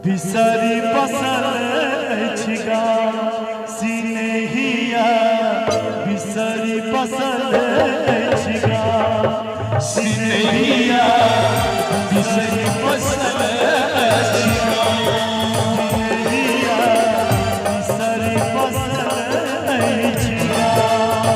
बिसरी बसल अछि गाम सिनेहिया बिसरी बसल अछि गाम सिनेहिया बिसरी बसल अछि गाम सिनेहिया बिसरी बसल अछि गाम।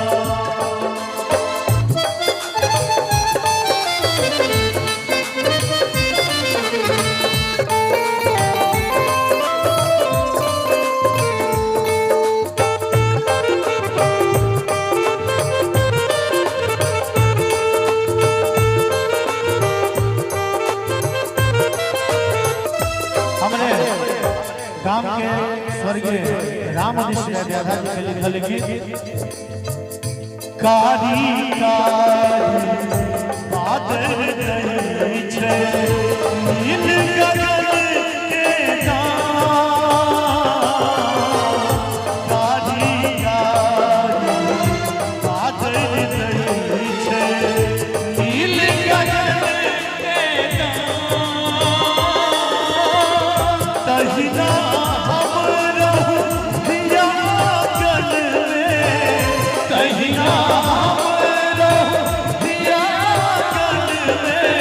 हमरे गाम के स्वर्गीय रामदिश राधा जी के लिखल गीत कारी कारी बादल दै छै नील गगन के दान कारी कारी बादल दै छै नील गगन के दान तहिना हम रहू हिया गल में तहिना हम रहू हिया गल में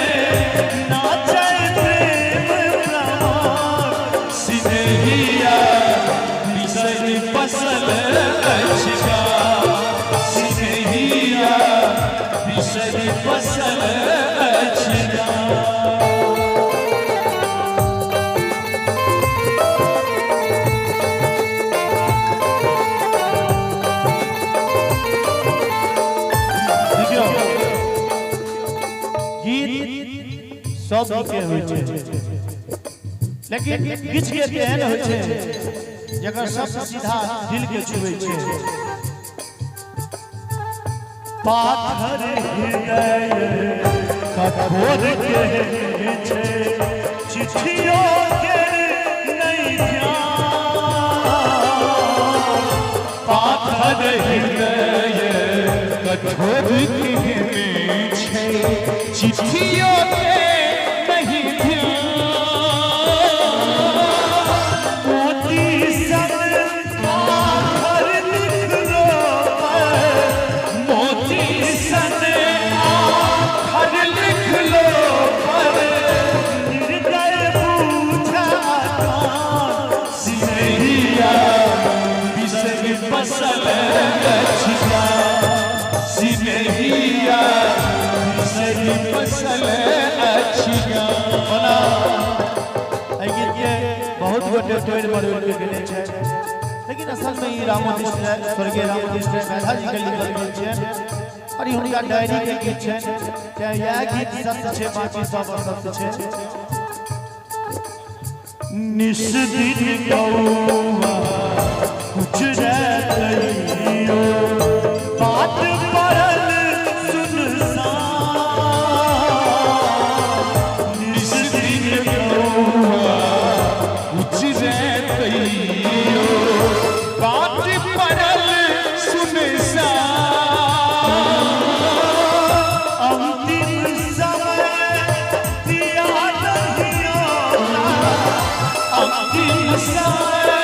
नाचै प्रेम प्रमाण सिनेहिया बिसरी बसल अछि गाम सिनेहिया बिसरी बसल अछि गाम। देखियौ गीत सब के होइ छै लेकिन किछु के एहन होइ छै जकर शब्द सीधा दिल के छुबै छै। पाथर हृदय कठोर के छै चिट्ठियों के नहीं ध्यान पाथर हृदय कठोर केहने छै चिट्ठियों के नहीं ध्यान मोती सन आखर लिखलो पर मोती सन आखर लिखलो पर निर्दय बूझा कान सिनेहिया बिसरी बसल अछि गाम सिनेहिया बिसरी बसल अछि गाम। ओना एहि गीत के बहुत गोटे तोड़ि मरोड़ि के गेने छै लेकिन असल में ई रामोदिष्ट राय स्वर्गीय रामोदिष्ट राय मेधा जी के लिखल गीत छनि और ई हुनका डायरी के गीत छनि तें इएह गीत सत्य छै बाकी सब असत्य छै। निस दिन कौआ कुछ रहतैयो बात पड़ल सुनसान निस दिन कौआ कुछ रहतैयो बात पड़ल सुनसान अंतिम समय दिया नहीं औता अंतिम समय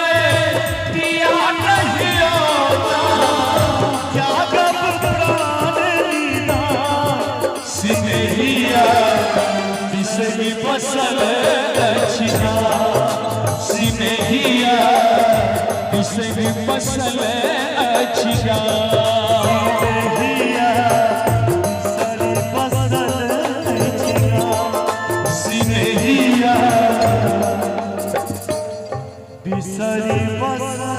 दिया नहीं औता त्यागब प्राण निदान सिनेहिया बिसरी बसल अछि गाम सिनेहिया बिसरी बसल अछि गाम सिनेहिया बिसरी बसल अछि गाम सिनेहिया बिसरी बसल